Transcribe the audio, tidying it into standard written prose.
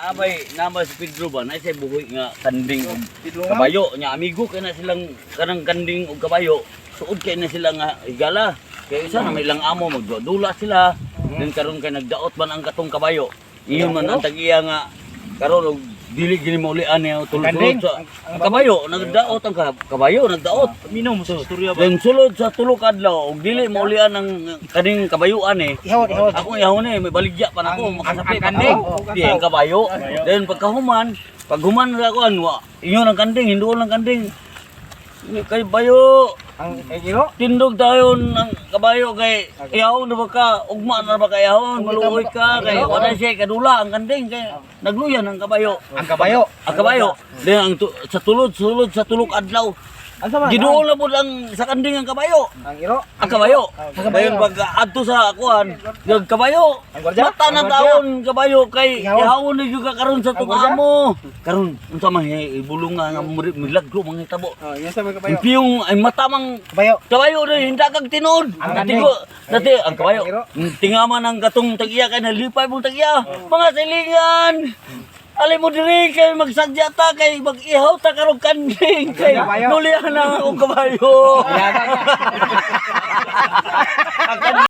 Abay, nama si Pedro ba, na siya buhi nga kanding og kabayo. Nya amigo kay na silang kanang kanding og kabayo. Suod kay na sila nga higala. Kay isa na may ilang amo, magdula sila. Then karon kay nagdaot man ang katong kabayo. Iyon man ang tag-iya nga karon og dili gini maulian niya tulod sa ang kabayo nagdaot, ang kabayo nagdaot. Minaw mo sa istorya ba? Then sulod sa 3 ka adlaw og dili maulian ang kaning kabayuan eh. Ihawon, ihawon. Ako ihawon eh, may baligya pa nako, makasapi ang pa kanding. ako. Di ang kabayo. Then pagkahuman, paghuman sa ako, wa, inyon ang kanding, hinduol ang kanding. Kay bayo, Ang iro. Tindog tayo ng kabayo kay ihawon na ba ka, ugma na ba ka ihawon, maluoy ka, kay wala siya kadula ang kanding, kay nagluyan ang kabayo. Ang kabayo. Ang kabayo, then ang sa tulod, sulod sa 3 adlaw, Ang sama. giduol na pud ang sa kanding ang kabayo. Ang iro. Ang kabayo. Ang kabayo. Dayon pag adto sa kuan, yung kabayo. Ang gwardiya? Mata na Ang gwardiya? taon kabayo kay Ihawon. ihawon na gyud ka karon sa Ang gwardiya? amo. Karon unsa man ibulong nga nga milagro mga hitabo. Oh, yan sa mga kabayo. Ang piyong ay matamang Kabayo. kabayo na hindi kag tinuod. Ang kanding. Tigo, dati ang kabayo. Ang iro. Tingaman ang katong tag-iya kay nalipay mong tag-iya. Mga silingan. Alay mo diri kay magsadya ta kay mag-ihaw ta karong kanding kay Kabayo. nulihan na akong kabayo. Yaga.